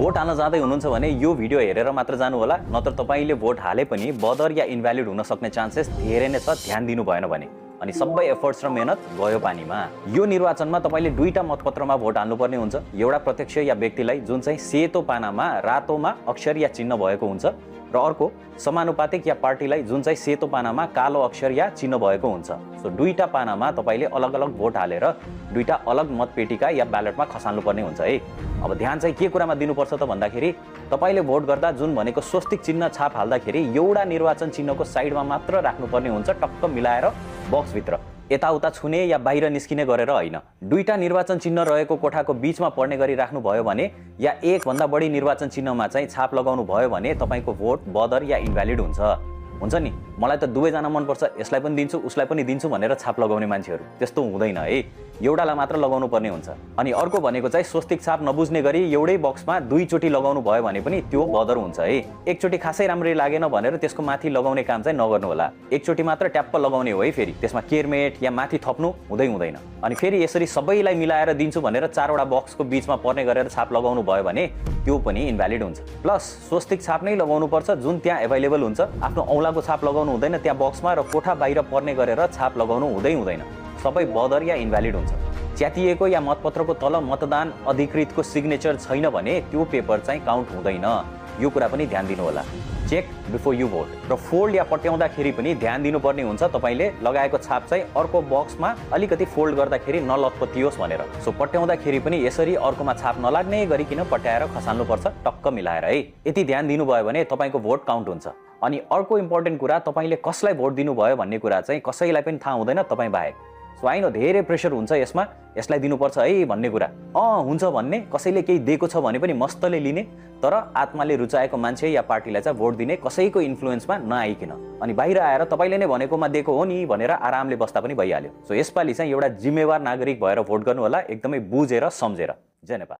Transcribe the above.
Vote हाल्न जाँदै हुनुहुन्छ भने यो भिडियो हेरेर मात्र जानु होला, नत्र तपाईले भोट हाले पनि बदर या इनभ्यालिड हुन सक्ने चान्सेस धेरै नै छ ध्यान दिनु भएन भने। अनि सबै एफर्ट्स र मेहनत गयो पानीमा। यो निर्वाचनमा तपाईले दुईटा मतपत्रमा भोट हाल्नुपर्ने हुन्छ। एउटा प्रत्यक्ष या व्यक्तिलाई जुन चाहिँ सेतो पानामा रातोमा अक्षर या चिन्ह भएको हुन्छ र अर्को समानुपातिक या पार्टीलाई जुन चाहिँ सेतो पानामा कालो अक्षर या चिन्ह भएको हुन्छ। सो दुईटा पानामा तपाईले अलग अलग भोट हालेर दुईटा अलग मतपेटिका या ब्यालेटमा खसाल्नुपर्ने हुन्छ है। अब ध्यान चाहिँ के कुरामा दिनुपर्छ त भन्दाखेरि तपाईले भोट गर्दा जुन भनेको स्वस्तिक चिन्ह छाप हाल्दाखेरि एउटा निर्वाचन चिन्हको साइडमा मात्र राख्नुपर्ने हुन्छ, टक्क मिलाएर बक्सभित्र। यताउता छुने या बाहिर निस्किने गरेर होइन। दुईटा निर्वाचन चिन्ह रहेको कोठाको बीचमा पर्ने गरी राख्नुभयो भने या एक भन्दा बढी निर्वाचन चिन्हमा चाहिँ छाप लगाउनु भयो भने तपाईको भोट बदर या इनभ्यालिड हुन्छ नि। मलाई त दुवैजना मनपर्छ, यसलाई पनि दिन्छु उसलाई पनि दिन्छु भनेर छाप लगाउने मान्छेहरू, त्यस्तो हुँदैन है। एउटालाई मात्र लगाउनु पर्ने हुन्छ। अनि अर्को भनेको चाहिँ स्वस्तिक छाप नबुझ्ने गरी एउटै बक्समा दुईचोटि लगाउनु भयो भने पनि त्यो बदर हुन्छ है। एकचोटि खासै राम्ररी लागेन भनेर त्यसको माथि लगाउने काम चाहिँ नगर्नु होला। एकचोटि मात्र ट्याप्प लगाउने हो है। फेरि त्यसमा केरमेट या माथि थप्नु हुँदैन। अनि फेरि यसरी सबैलाई मिलाएर दिन्छु भनेर चारवटा बक्सको बीचमा पर्ने गरेर छाप लगाउनु भयो भने त्यो पनि इनभ्यालिड हुन्छ। प्लस स्वस्तिक छाप नै लगाउनु पर्छ जुन त्यहाँ एभाइलेबल हुन्छ। आफ्नो औँलाको छाप लगाउनु हुँदैन त्यहाँ बक्समा, र कोठा बाहिर पर्ने गरेर छाप लगाउनु हुँदैन। सबै बदर या इनभ्यालिड हुन्छ। च्यातिएको या मतपत्रको तल मतदान अधिकृतको सिग्नेचर छैन भने त्यो पेपर चाहिँ काउन्ट हुँदैन। यो कुरा पनि ध्यान दिनु होला। Check before you vote. र फोल्ड या पट्याउँदाखेरि पनि ध्यान दिनुपर्ने हुन्छ तपाईले लगाएको छाप चाहिँ अर्को बक्समा अलिकति फोल्ड गर्दाखेरि नलत्पतियोस् भनेर। सो पट्याउँदाखेरि पनि यसरी अर्कोमा छाप नलाग्ने गरिकन पट्याएर खसाल्नुपर्छ, टक्क मिलाएर है। यति ध्यान दिनुभयो भने तपाईको भोट काउन्ट हुन्छ। अनि अर्को इम्पोर्टेन्ट कुरा, तपाईले कसलाई भोट दिनुभयो भन्ने कुरा चाहिँ कसैलाई पनि थाहा हुँदैन तपाई बाहेक। सो होइन धेरै प्रेसर हुन्छ यसमा, यसलाई दिनुपर्छ है भन्ने कुरा हुन्छ भन्ने, कसैले केही दिएको छ भने पनि मस्तले लिने, तर आत्माले रुचाएको मान्छे या पार्टीलाई चाहिँ भोट दिने, कसैको इन्फ्लुएन्समा नआइकिन। अनि बाहिर आएर तपाईले नै भनेकोमा दिएको हो नि भनेर आरामले बस्दा पनि भइहाल्यो। सो यसपालि चाहिँ एउटा जिम्मेवार नागरिक भएर भोट गर्नु होला, एकदमै बुझेर सम्झेर। जय नेपाल।